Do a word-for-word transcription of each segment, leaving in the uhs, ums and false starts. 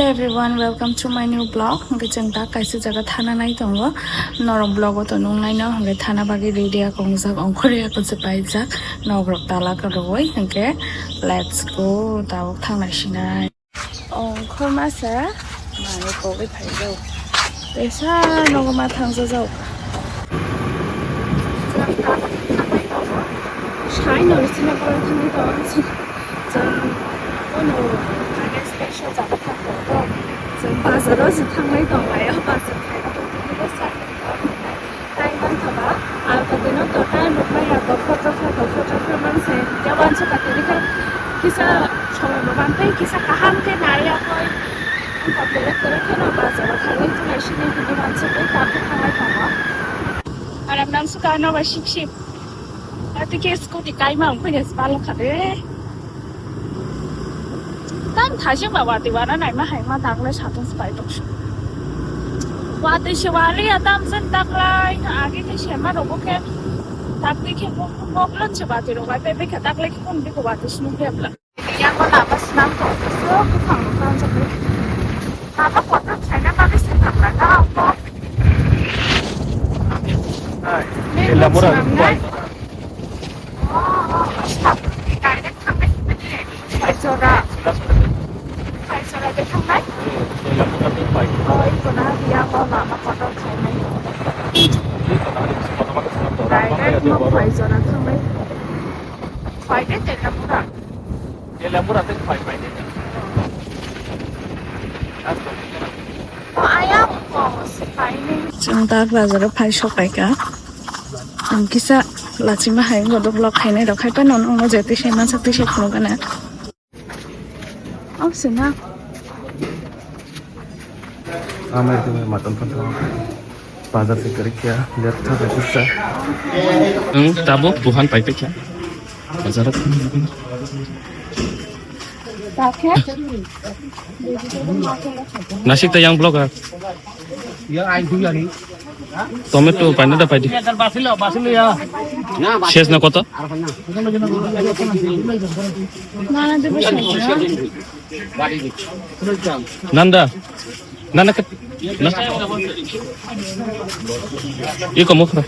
Hey everyone, welcome to my new vlog. Hwnkhe chwng tak kaisa jaga thana nai tongo. Norok vlog o tongo nai no, hwnkhe thana bagwi ready ako wngjak, ongkhorwi ako se paijak. Nok rok tala kwrwi, hwnkhe let's go, tabuk thangnai sinai. Ongkhorma se manwi kogwi phaijak. Tesa nogo ma thangjajak. Sai no sina pore thangwi tongo. Chwng bono age special jaga thang tongo. Chwng bazar o se thangnai tongo, ayo bazar khai tongo. Tei manthogo, ang kotino total nukmaya bo photo photo photo photo manse, jawab ansa katini khe kisa somoi bo mantei, kisa kaham khe nai yakoi. Ang kotini khe no bazaro thangwi tunai sini hwnwi manse tei tabuk thanglai tongo. Aram nang suka no ba sip sip. Ati khe scooty kaima ang khe balo khade. Tam thajak ba watwi wana naima hai ma daglai satung se pai toksu. Watwi se waliya tam sen daglai age khe sema rogo khe takti khe moklo se watwi rok bai pepe khe daglai khe kun biko watwi sini khe bla. Yang ko lama senam toksu kuphang rok tam se. Lama kotor saina bagwi se daglai na ko. Hai. Main road senam nai. Direct thangnai. Phaijora. Phaijora de thangnai. Oh, iko na dia ko lama kotor khainai. Direct no Phaijora thangnai. Phai de Teliapura. Teliapura te phai phai de. Oh, ayang ko se khainai. Chwng tak bazaro phai sok paika. Ang kisa lachima hai wngkha, dok lok khainai rok hai phano wngkha, je twi sai mansak twi sai phunukgana. Oksina. Amai tu matan phan thang. Bazar se kari kya, lihat tha kisa. Hmm, tabuk buhan pai kya. Bazar. Nasik ta yang blog ha. Tomato paina da paidi. Ses na koto? Nanda. Nana kat. Na. Iko mukra.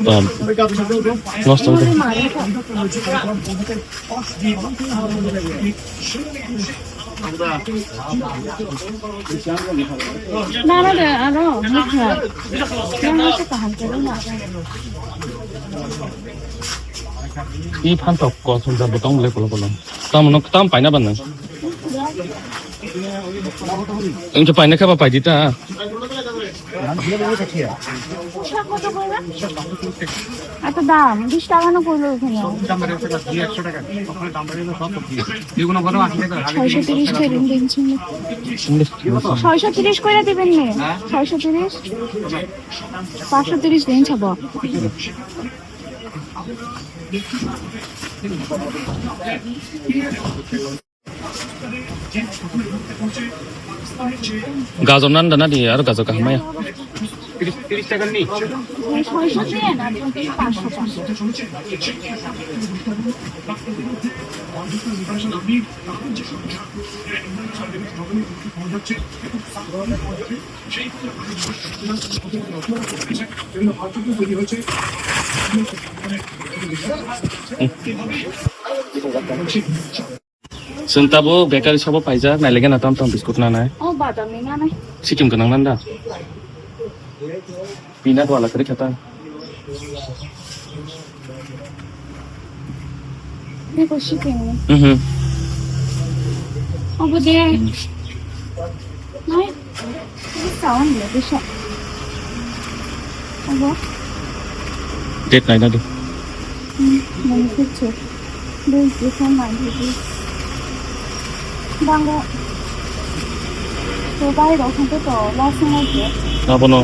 Bam. Nosto wngkha. Nana de aro mukha. Nana se kaham kwrwi na. I phan tok ko sumja botong le kolo kolo. Tam no tam paina ban nang. Engke paina kha ba paidi ta. এত দাম, বিশ টাকা না পড়লো ওখানে। ছয়শো তিরিশ করে দিন, দিন ছিল। ছয়শো তিরিশ করে দিবেন নে? ছয়শো তিরিশ? পাঁচশো তিরিশ দিন ছাবো। Gajor nanda nadi aro gajor kaham maya. Chwng tabuk bakery shop o paijak, nailaikheno tam tam biscuit nanai. O badam ni nanai. Sikim gwnang nanda. Peanut wala kwrwi kha ta. Beko sikim. Mhm. Obo de. Nai. Sound ya bisa. Apa? Date naina di. Hmm, manufacture. Date bisa naina di. Bangga. To bai rok hangke to last night ya. Abono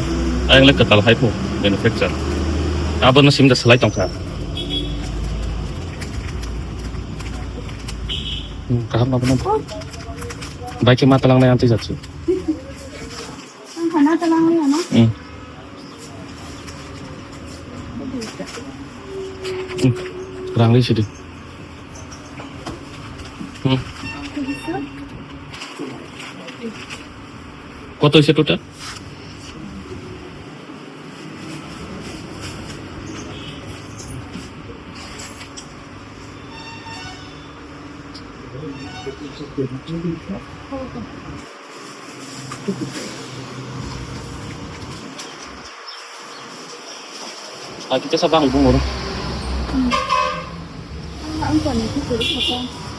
ayang le katal hai po manufacture. Abono sim da salai tongkha. Hmm, kaham abono. Oh. Bai ke matalang nai anti jatsu. Hmm. Hmm. Rang ri sidi. Hmm. Koto hoise total? Ah, kita siapa ang bungor?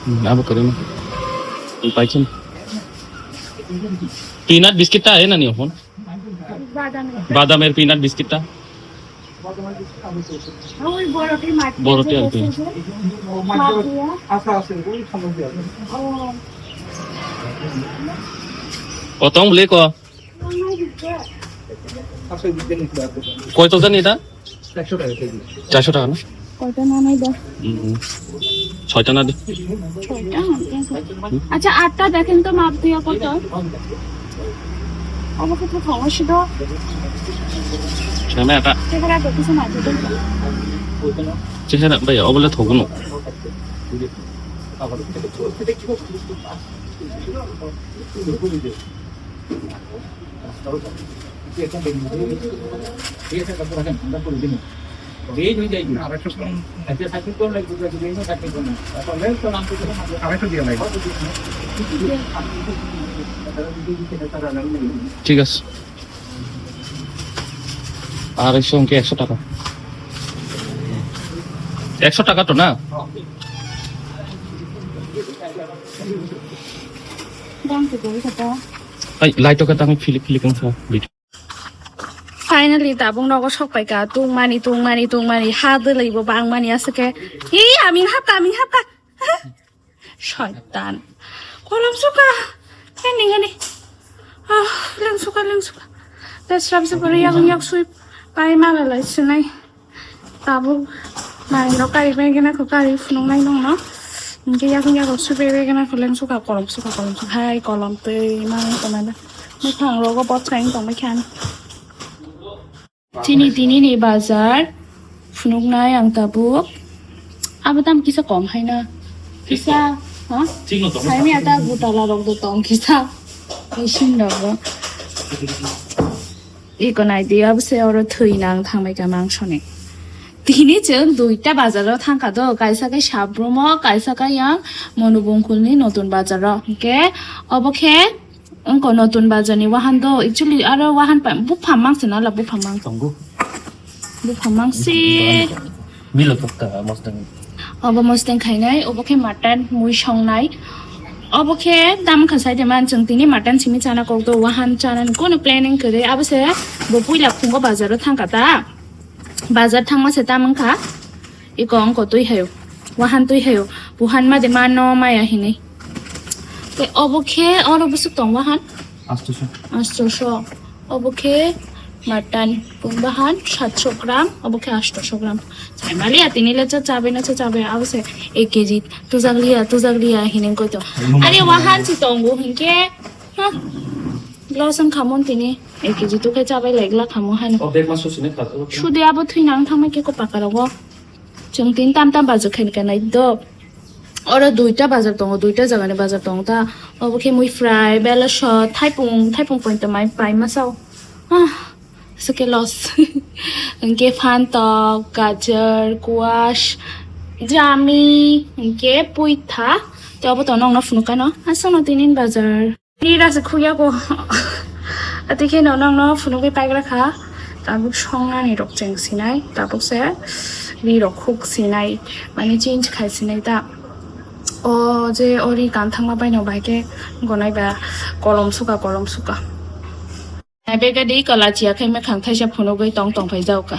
Hmm, abo kari na. Ang paichun. Peanut biscuit ta hai na niyo phone? Badam. Badam er peanut biscuit ta. Boro te alpi. Kotong beli ko? Koi to jani ta? Charsho taka na? Koita na nai da? Soita na de. Acha, atta dekhen to map diya koto. Obo khe thok thok si do. Seme ata. Tebra do kisa map diya. Chehara bai obo le thogo no. ঠিক আছে। আড়াইশো অঙ্কে একশো টাকা। একশো টাকা তো না? Bang tu gori kata. Ai, light oke tang filik filik ang sa. Finally, tabuk nogo sok paika. Tungmani, tungmani, tungmani. Ha dwlwi bo bangmani aswk khe. Hi, amin hapka, amin hapka. Shaitan. Kolom suka. Heni, heni. Ah, leng suka, leng suka. Tes rap se pori yak, yak sui. Pai mala lai sinai. Tabuk mairok kari begena kho kari phunuknai nongno. Hingke yakung yakung sui begena kho leng suka kolom suka kolom suka hai kolom twi mang tongmani. Mukhang rogo bot kain tongmai khan. Chini tini ni bazar phunuknai ang tabuk. Abo tam kisa kom hai na. Kisa, ha? Hai mi ata gutala rok do tong kisa. Isin rok do. Iko nai di, abo se oro thwi nang thangbai ka mangsoni. Tini chwng duita bazar o thangkha do, kaisa khe Sabromo, kaisa khe yang Monubongkul ni Notun bazar o. Hingke obo khe wngkha Notun bazar ni wahan do, actually aro wahan pa, buphang mang se nala buphang mang. Tongo. Buphang mang se. Milo tokta mostang. Obo mostang khainai, obo khe mutton mui songnai. Obo khe tam wngkha side man chwng tini mutton simi chana kok do, wahan chana ni kono planning kwrwi. Abo se bo puila phungo bazar o thangkha ta. Bazar thangma se tam wngkha. Iko wngko twi hayo. Wahan twi hayo. Buhan ma de ma no maya hinwi. Te obo khe oro bwswk tong wahan? Astoso. Astoso. Obo khe mutton pun bahan satso gram, obo khe astoso gram. Saimaliya tini le cha chabe na cha chabe abo se ek K G tujak liya, tujak liya hineng koi to. Are wahan si tongo hinke. Ha. Loss wng khamon tini ek K G tu khe chabai lai gla khamo hano. O bag ma susi ne kha. Sudi abo thwi nang thangma khe ko pakaro go. Chwng tin tam tam bazar khaina kanai do. Oro duita bazar tongo, duita jagani bazar tongo ta. Obo khe mui fry, belaso, thaipung, thaipung point to mai pai masao. Ah, suke loss. Hingke phantok, gajar, kuas, jami, hingke puitha. Te obo to nongno phunukano. Asano tinin bazar. Ri rasi khukya ko. Ati khe no nongno phunugwi paigra kha. Tabuk songnani rok cheng sinai. Tabuk se ri rok khuk sinai. Mane change khai sinai ta. O je ori kan thangma bai no bai khe gonai ba kolom suka, kolom suka. Bega di kala chia khai mekhang thaisa phunugwi tong tong phai jao ka.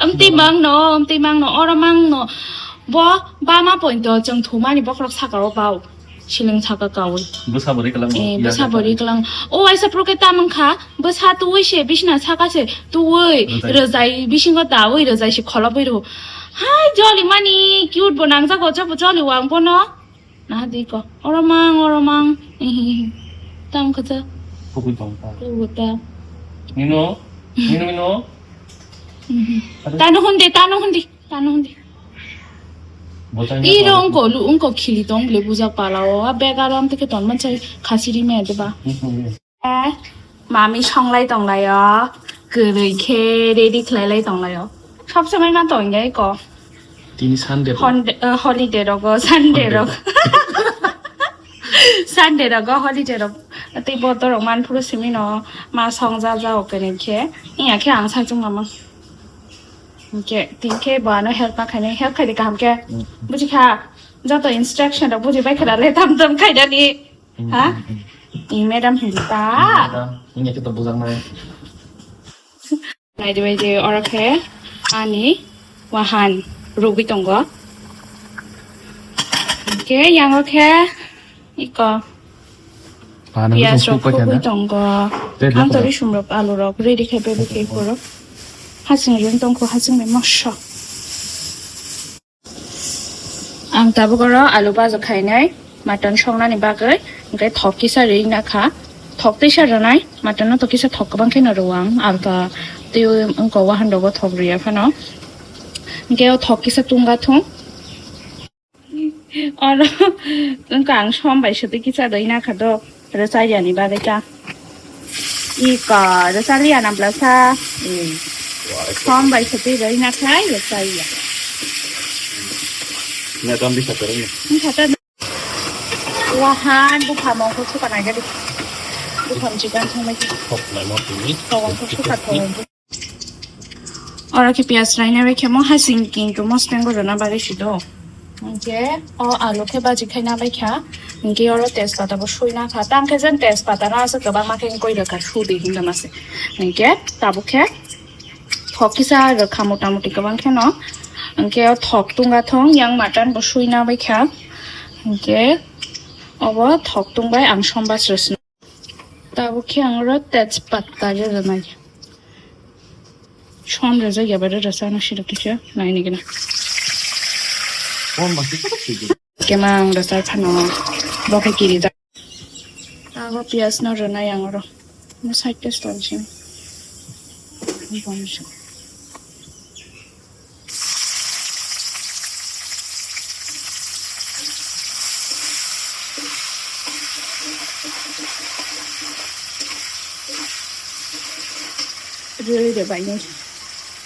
Amti mang no, amti mang no, oro mang no. Bo ba ma point to chwng thumani bokhorok saka o bau. Siling saka kawi. Bwsa bo ri kwlang. Eh, bwsa bo ri kwlang. O waisa pro ke tamang kha, bwsa tuwi se bisna saka se tuwi. Rwjai. Rwjai bisingo tawi rwjai se kholobwi ro. Hai joli mani cute bo nangjago jobo joli wang bono. Na di ko. Oro mang, oro mang. Tam khaja. Kubui tong ta. Kubui ta. Nino, nino, nino. Mhm. Tano hundi, tano hundi, tano hundi. Bochan ya. Iro ungko lu, ungko khili tong le buja pala o. A bag aro amtike ton manchai khasiri me de ba. Mhm. Eh, mami songlai tonglaio, kwrwi khe ready khlailai tonglaio. Sob somoi ma tongya iko. Tini Sunday bo. Honde-, eh, holiday rogo, Sunday Sunday. Rogo. Sunday rogo, holiday rogo. Tei botorok man phuru simi no ma songja ja o kwrwi khe. Iya khe ang saichung mama. Hwnkhe, tin khe bo ano help ma khainai, help khaidi kaham khe. Mm. Buji kha, joto instruction rok buji bai kha le tam tam khaidani. Ha? Ni madam hindi ta. Madam, ini kita bujang na. Nai di bai di oro khe ani wahan rugwi tongo. Oke, yang oke iko. Pias rok khugwi tongo. Ang tori sum rok alu rok ready khe bebe khe iko rok. Hasing ring tongkho hasing bai mosok. Ang tabuk oro alu bhajak khainai, mutton songnani bagwi, hwnkhe thok kisa ri nakha, thok teisa rwnai, mutton no to kisa thok kwbang kheno rwo ang, alka twiwi wngkha wahan rogo thok rwya phano, hwnkhe o thok kisa tungga thung. Oro wngkha ang som bai swtwi kisa doi nakha do. Rwchayani bagwi ta. Iko, rwchaliya na blasa. Som bai sotwi rwi na khai rwchaya. Nya tam bisa terus. Wngkha ta. Wahan buphang mongkho suka nai gadi. Buphang chikan thangmai. Thok nai mo tini. Thok mongkho suka thok. Oro khe piyaj raina bai khe mo hasing kintu mosneng bo rwna bagwi si do. Hwnkhe o alu khe baji khaina bai kha. Hwnkhe oro tejpata bo sui na kha. Tang khe jen tejpata no aswk kwbangma khe wngwi rwkha, sudi hinwi mase. Hwnkhe tabuk khe thok kisa rwkha mota moti kwbang kheno. Hwnkhe o thok tunga thong yang mutton bo sui na bai kha. Hwnkhe obo thok tungbai ang sombas rwsna. Tabuk khe ang oro tejpata rwnai. Som rwjak ya bai rwsa no sirok kisa naini gana. Kemang rwsa phano bo khe kiri jak. Tabuk piyaj no rwnai ang oro. No side test tong sini. Rwi rwbainai.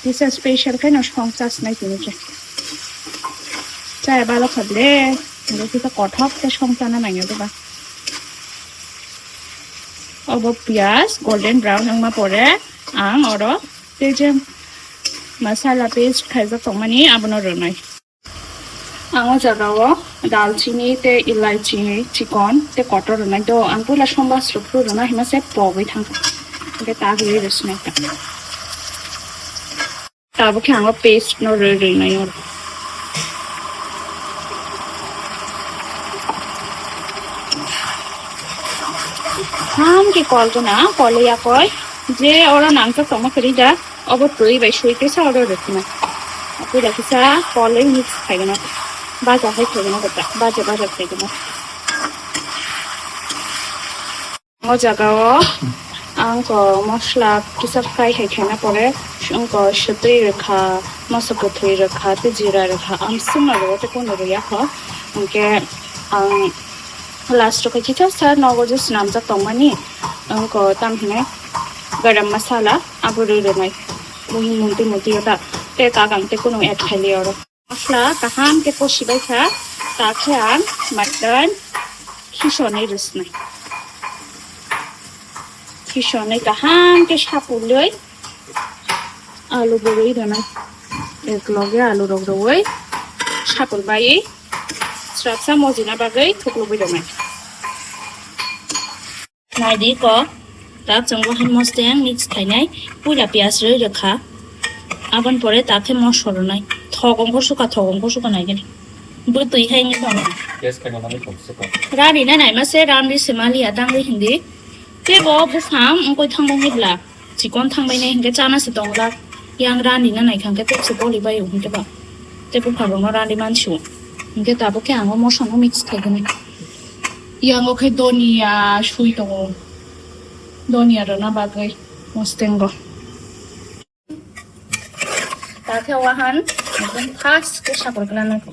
Kisa special khe no song chasnai tini khe. Chaya balo kha ble. Hwnkhe kisa kothok khe song chana nangya doba. Obo piyaj golden brown wngma pore ang oro tei je masala paste khaijak tongmani abono rwnai. Ang o jaga o dalchini tei elaichi chikon tei kotor rwnai do. Ang puila sombas rok phuru rwna hima se pogwi thang kha. Hwnkhe ta gwi rwsnai ta. Tabuk khe ang o paste no rwi rwi nai oro. Ham khe kol gana, kol ya koi. Je oro nangchak tongma kwrwi da, obo twi bai sui kisa oro rwkna. Twi da kisa kol mix khaigana. Baja hai khaigana kota, baja baja khaigana. O jaga o ang ko mosla kisa fry hai khaina pore ang ko swtwi rwkha, moso kwthwi rwkha, tei jira rwkha, ang sima rwo tei kunu rwya kho. Hwnkhe ang last o khe kisa sa nogo je swnamjak tongmani ang ko tam hinai garam masala abo rwi rwnai. Buhi munti munti o ta tei kagam tei kunu add khai li oro. Masla kaham khe kosi bai kha, ta khe ang mutton khisonwi rwsnai. Khisonwi kaham khe sapulwi alu bo rwi rwnai. Ek loge alu rok rwi sapul bai srapsa mojina bagwi thuklubwi rwnai. Nai di ko, tak chwng bo hai mosdeng mix khainai, puila piyaj rwi rwkha, aboni pore tak khe moso rwnai, thok ongkor suka, thok ongkor suka nai gani, bo twi hai wngwi tongo. Rani na naima se, ran ri se maliya, tang ri hindi, tei bo buphang wngkoi thang bai bla. Chikon thangbainai hinkhe chana se tonglak. Yang ran rina naikha hinkhe tebse goli bai o hinkhe ba. Tei buphang rokno ran ri mansi o. Hinkhe tabuk khe ang o moso no mix khaigwnai. Yang o khe doniya sui tongo. Donia rwna bagwi mustengo. Ta khe wahan ekdom fast khe sapor gana nangkho.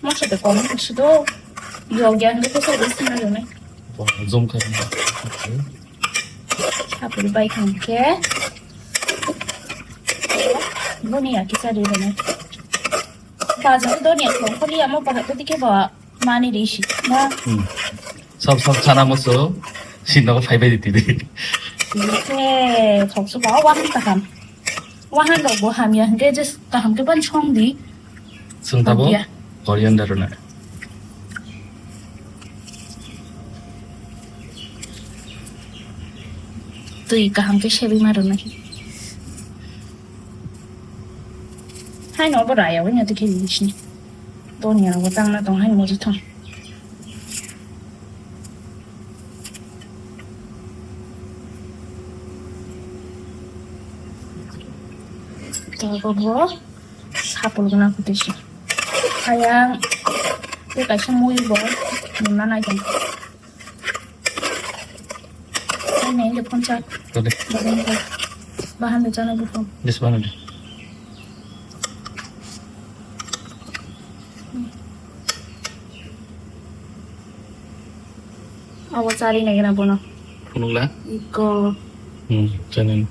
Mosla de kom sudo. Yogya hwnkhe kisa de sina rwnai. Zoom khe. Sapor bai khan khe. Donia kisa de rwnai. Bazar donia khong kholi amo bahai to dikhe ba. Mani risi. Na. Hmm. Sob sob sana musu. Sinno phai bai di tidi. Ke thok su ba wahan kaham. Wahan rok bo hamya hingke just kaham ke ban song di. Sung tabo. Hamya. Coriander na. Twi kaham ke sebi maro na. Hai no bo raya wanya te ke bisni. Donia bo tangna tong hai moji thong. Tei bo bo sapul gwnang kutui se. Hayang tei kaisa mui bo nuna nai tong. Nai nai le phone cha. Tole. Bahan de chana buphang. Yes, bahan de. Abo chari nai gana bono. Phunukla? Iko. Hmm, channel.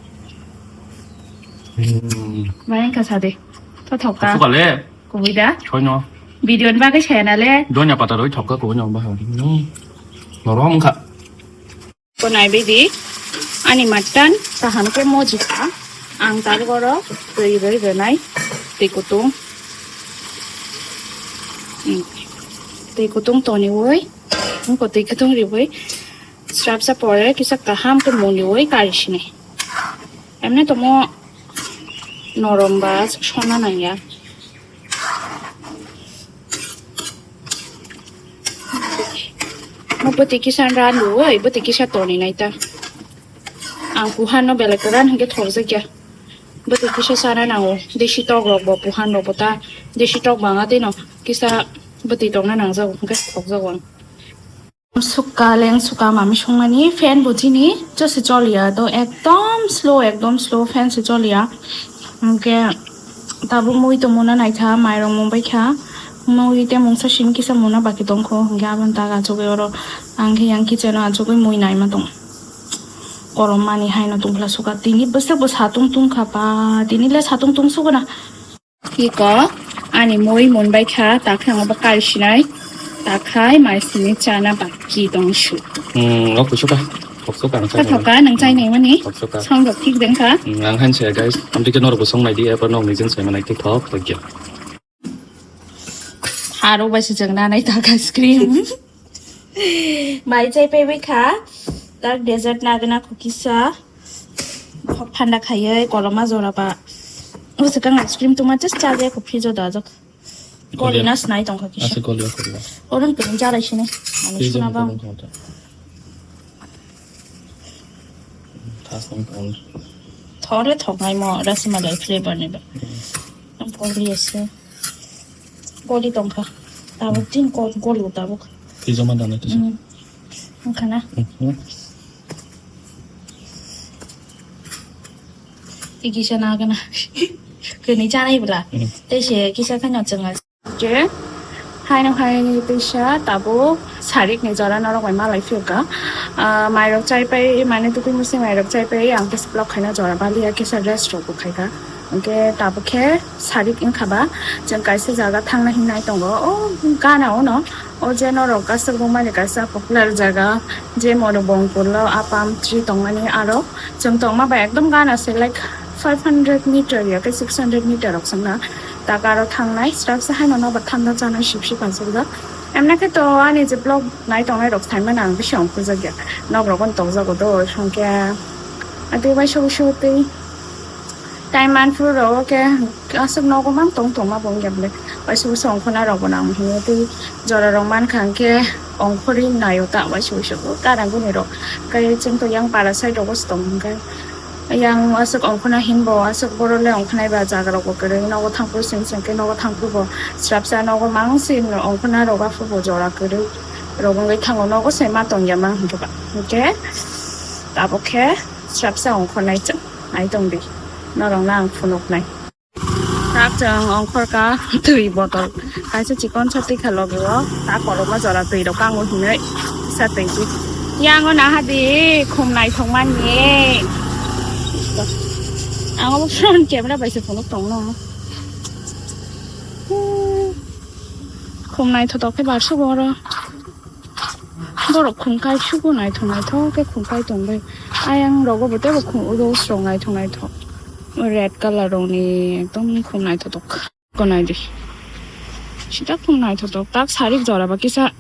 Hmm. Bayang ka sade. To thokka. Thokka le. Kubui da. Soino. Video ni bagwi saya na le. Donya pata roi thokka kubui no bahai. Hmm. Norom kha. Ko naibaidi, ani mutton kaham khe mojikha. Ang tabuk oro twi rwi rwnai, twi kutung. Hmm. Twi kutung toniwi, wngkha twi kutung riwi, srapsa pore kisa kaham khe muniwi kari sinai. Emne tomo norom ba sona nangya. Mo bwtwi kisa ran rwui, bwtwi kisa toni nai ta. Ang kuhan no belai kwran hwnkhe thokjakya. Bwtwi kisa sana nango. Desi tok rok bo, kuhan rok bo ta. Desi tok banga tei no kisa bwtwi tongna nangjago, hwnkhe thokjago ang. Sukha leng sukha mami songmani fan bo chini jose choliya do ekdom slow, ekdom slow fan se choliya. Hwnkhe tabuk mui tongmuna naikha, mairok mungbaikha, mui tei mungsa simi kisa muna baki tongkho, hwnkhe aboni tak achugwi oro ang khe yang kitchen o achugwi mui naima tong. Korom mani haino tongphla sukha, tini bwswk bo satung tungkha ba, tini le satung tungsukgwna. Iko ani mui munbai kha, takhe ang bo kari sinai, takhai mai simi chana baki tong su. Hmm, o kusuka. Thoksuka ang. Kha thokka, nang chai nai mani. Thoksuka. Song rok thik deng kha. Hmm, ang han se guys, amtwi khe norok bo song nai di, epa nok ni jin sai manai thok thok ya. Haro bai se jeng nanai tak ice cream. Mai chai pai bai kha, tak dessert na gana kukisa. Phanda khaiwi koloma jora ba. O swkang ice cream tuma just chajakha fridge o dajak. Goli na snai tongkha kisa. Asa goli o goli. Oron pun jarai sini. Ani suna ba. Thas tong tong. Thore thoknai mo rasmalai flavor ni ba. Ang pori ase. Goli tongkha. Tabuk tin gol gol tabuk. Fridge o ma dana kisa. Hmm. Wngkha na? Mhm. Tei kisa nagana. Kwnwi chanai bwla. Mhm. Tei se kisa kheno chwnga. Je, haino hai teisa tabuk sarik ni jora norok bai malai phiyokha. Ah, mairok chai pai, mane tukui musi mairok chai pai, ang kisa block khaina jora baliya kisa rest rok bo khaikha. Hwnkhe tabuk khe sarik wngkha ba, chwng kaisa jaga thangna hinwi tongo. O gana o no. O je norok aswk rwmani kaisa popular jaga, je Mono Bongpurlo a palm tree tongmani aro chwng tongma bai ekdom gana se, like, five hundred meter ya khe six hundred meter rok swngna tak aro thangnai srapsa haino nobar thanda chanai sip sip pansukjak. Emna khe to ani je vlog nai tongnai rok saimano ang bisi ongkhorjak ya, nok rogo tokjago do hwnkhe atwi uaisa uaisa twi. Time manphuru rogo khe aswk nogo mang tong tongma bo wngya bwle. Waisa waisa ongkhorna rokbo nang hwnwi tei jora rok mankha hwnkhe ongkhorwi naio ta waisa waisa bo karang guni rok. Khe chwng to yang para side rogo se tong hwnkhe yang aswk ongkhorna hinbo aswk borok le ongkhornai ba jaga rokbo kwrwi nogo thangphuru seng seng khe nogo thangphuru bo srapsa nogo mang se ongkhorna rok aphuru bo jora kwrwi rok wngwi thango nogo se ma tongya mang hwnkhe ba hwnkhe. Tabuk khe srapsa ongkhornai chwng, nai tong di, norokno ang phunuknai. Tak chwng ongkhorka twi botol kaisa chikon sa twi kha logi o, ta kolokma jora twi rok kango hinwi sa twi di. Yango naha di, khum naithok mani. Ang obo front camera bai se phunuk tongno. Khum naithotok khe barsugo oro. Borok khum kai sugo, naithok naithok khe khum kai tongbai. Ayang rogo bo teibo khum, uro srok naithok naithok. Red colour rokni ekdom khum naithotok. Ko nai di. Sita khum naithotok. Tak sarik jora ba kisa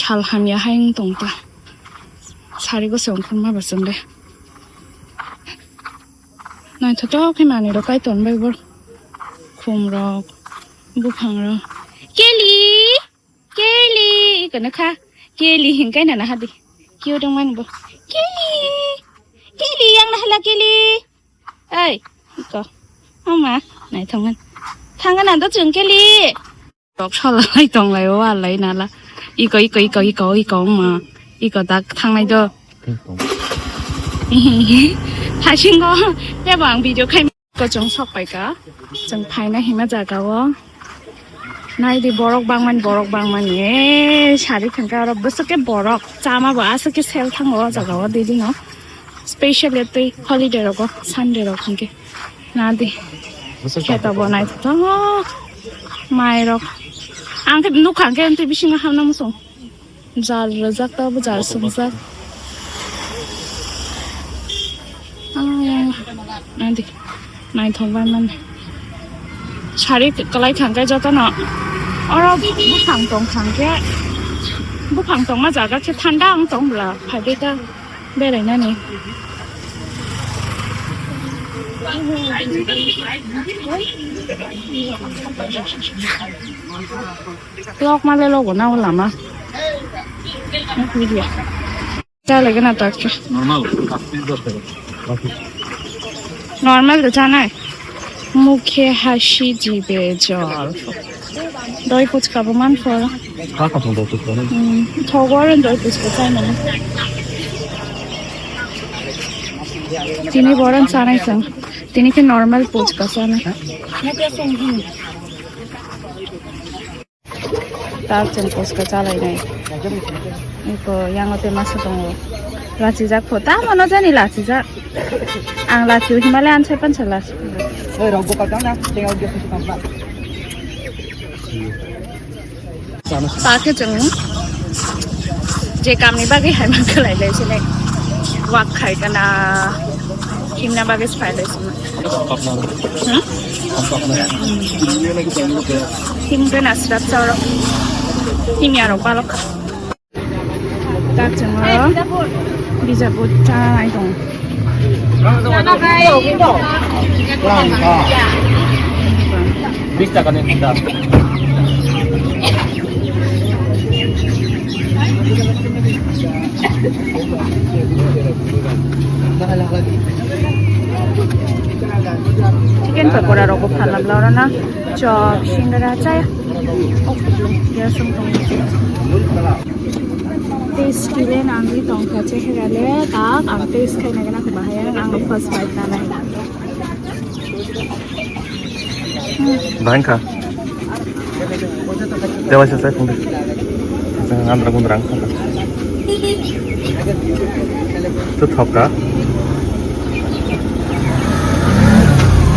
sal hamya hai wng tong ta. Sarik o se ongkhorma ba chwng de. Naithotok khe manwi rok kai tonbai bor. Khum rok, buphang rok. Keli! Keli, iko nokha. Keli hinkai nana hadi. Kio dong mani bo. Keli. Keli, yang nahala Keli. Oi, iko. Ama, nai thangman. Thangan ando chwng Keli. Rok sola lai tong lai o, alai nala. Iko, iko, iko, iko, iko, ma. Iko dak thangnai do. Hasingo, tebo ang video khai. Ko chwng sok pai ka, chwng phaina hima jaga o. Nai di borok bangmani, borok bangmani. Eh, sari thangka oro bwswk khe borok. Chama bo aswk khe sel thango o jaga o daily no. Specially tei holiday rogo, Sunday rok hwnkhe. Na di. Bwswk kheto tangka bo tong. Naithotok. Mai rok. Ang khe nukha hwnkhe tei bisingo habna muchung. Jal rwjak, tabuk jal swngjak. Ayang, nadi, naithok bai mani. Sari kwlai thangkhe jotono. Oro buphang tong thangkhe, buphang tongma jaga khe thanda wng tong bwla, phaibai ta berainani. Lok ma le logo na o lama. Video. Chale gana tak. Normal. Normal de chanai. Mukhe hasi jibe jol. Doi puchka bo man phor. Ka ka thong doi puchka ne? Hmm. Thogo ren doi puchka chai mani. Tini boran chanai sang. Tini ke normal puchka chanai. Tak chwng puchka chalainai. Iko yango tei masa tongo. Lachijak pho. Tamo no jani lachijak. Ang lachi o himale ansai pansa lachi. Oi, rok bokal tang na, teng audio sesi tang na. Sakhe chwng je kamni bagwi hai man khlai lai sini. Wak khai kana himna bagwi phai lai sini. Hmm? Him ke nasrap sauro. Him yaro balok. Tak chwng o bijap bo chanai tong. Bis taka ni da. Chicken pakora rok bo phalabla oro na chop singara chaya. Ok, ya song tong. Taste kile nangwi tongkha chehera le, tak ang taste khaina gana khe bahai ang, ang first bite nanai. Bangkha. Dewa sesai phungdi. Andra gundra ang. Tu thokka.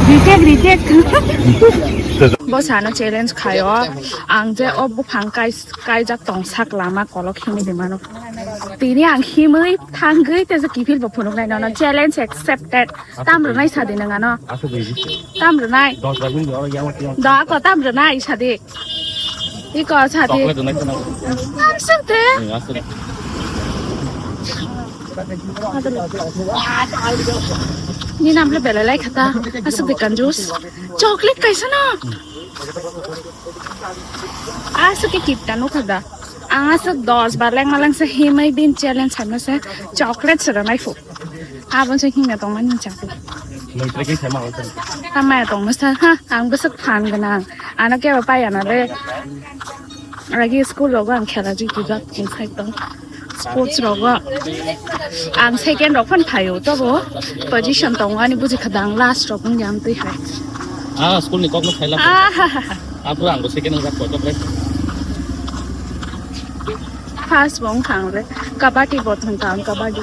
Reject, reject. Bo sano challenge khayo. Ang je o buphang kai, kaijak tong sak lama kolok himwi di mano. Tini ang himwi thangwi tesa kiphil bo phunuknai nono challenge accepted. Tam rwnai sadi nang ano. Aswk bai bisi. Tam rwnai. Dos bai bisi oro yang yang. Da ko tam rwnai sadi. Iko sadi. Chocolate rwnai khana. Tam suk de. Eh, aswk. Ni nam le belai lai khata. Aswk de kanjus. Chocolate kaisa na. Aswk ke kipta nukha da. Ang aswk dos bar lengma lengsa himwi bini challenge haima se chocolate se rwnai phu. Aboni se himya tongmani chakla. Nung trekking sama hotel. Hamaya tongma sa ha, ang bwswk phan gwnang. Ano kebo paiya na le. Agi school rogo ang khela jui twijak, twingsai tong. Sports rogo ang second rok phan phaio, tobo position tongo ani buji khadang last rok wngya ang twi hai. Ah, school ni kokno khaila. Ah, ha, ha, ha. Aphuru ang bo second wngjak koito bre. First bo wngkha ang re. Kabaddi bo thangkha ang kabaddi.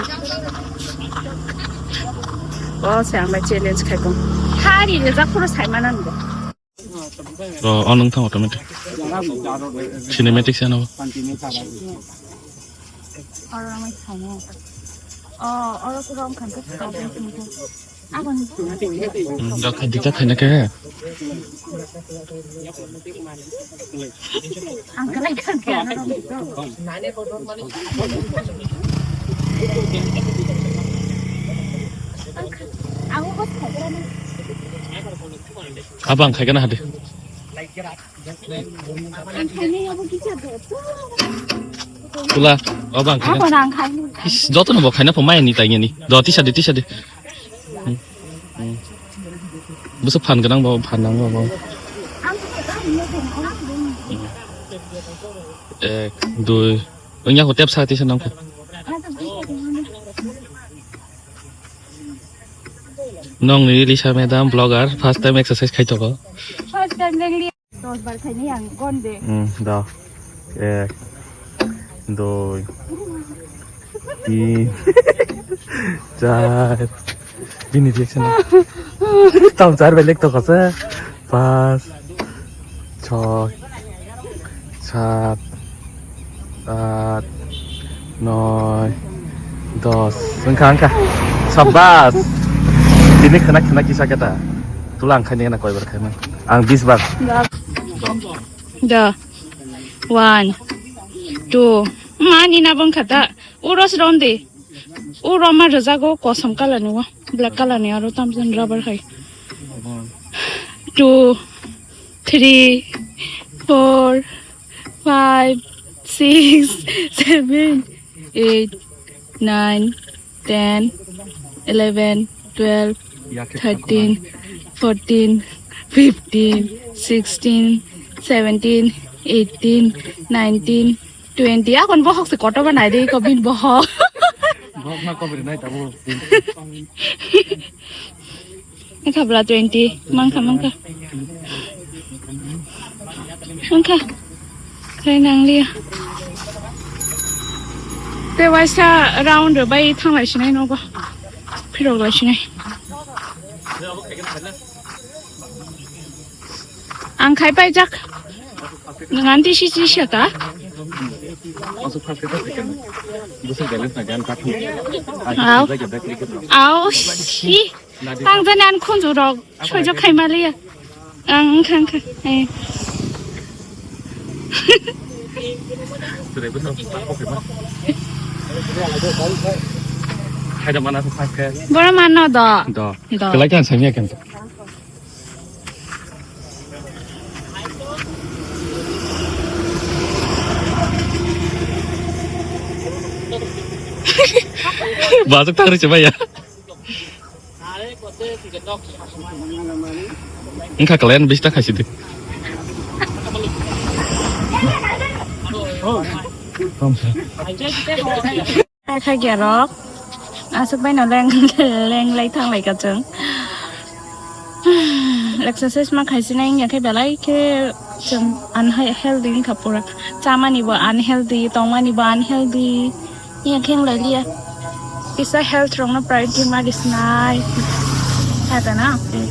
Bo se ang bai challenge khai tong. Hari rejak phuru sai manan bo. Ro, o nung thang automatic. Cinematic se ano. Oro mai khaina. O, oro ko rom khan ko. Abang. Hmm, da khai dita khaina ke. Ang kalai khan ke. Ang bos khai. Abang khai kana hade. Pula, o bang khaina. Ako nang khaina. Is, joto no bo khaina pho mai ni tai ni. Do tisa de, tisa de. Hmm, hmm. Busu phan ganang bo, phan nang bo. Ek, dui. Wngya ko tep sa tisa nang ko. Nong ni Lisa madam vlogger first time exercise khai toko. First time nang li. Dos bar khaini ang gonde. Hmm, da. Ek, dui, tin, char. Bini reaction. Tang char belek to kasa. Pas, choi, sat, at, noi, dos. Wngkha, wngkha. Sabbas. Bini khana khana kisa keta. Tula ang khaini na koi bar khaima. Ang bis bar. Da. One, two. Mani na bang khata. Uros rondi. Uro ma rwjago kosom colour ni o. Black colour ni aro tamjani rubber hai. Two, three, four, five, six, seven, eight, nine, ten, eleven, twelve, thirteen, fourteen, fifteen, sixteen, seventeen, eighteen, nineteen, twenty. Akon bohok se kotor ba nai de ko bin bohok. Bohok na ko bin nai tabo. Wngkha bla twenty, mangkha, mangkha. Mangkha. Khe nangliya. Te waisa round rwbai thanglai sinai nogo. Phirok lai sinai. Ang khai paijak. Nganti si si siya ta? Aw. Aw, si. Tang jani an khunju rok soijo khai maliya. Ang wngkha, wngkha. Eh. Boro mano do. Do. Do. Kelai kan sangya kan. Bazuk tangri coba ya. Wngkha kalayan bista khaisidi. Kha gerok aswk baino leng leng lai thang lai ka chwng. Exercise ma khaisinai wngya khe belai khe chwng unhealthy wngkha pura. Chamani bo unhealthy, tongmani bo unhealthy. Iya khe wng lai liya. Kisa health rokno priority ma di sinai. Kha ta na? Hmm.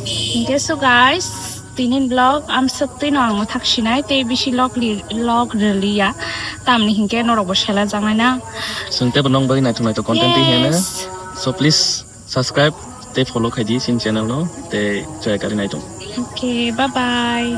Hinkhe so guys, tinin vlog amswk twi no ang thak sinai tei bisi log li, log rwliya. Tamni hinkhe norok bo sela jangai na. Chwng teibo nong bagwi naithok naithok content twi hene. Yes. So please subscribe tei follow khai di chini channel no tei chaya kari nai tong. Okay, bye bye.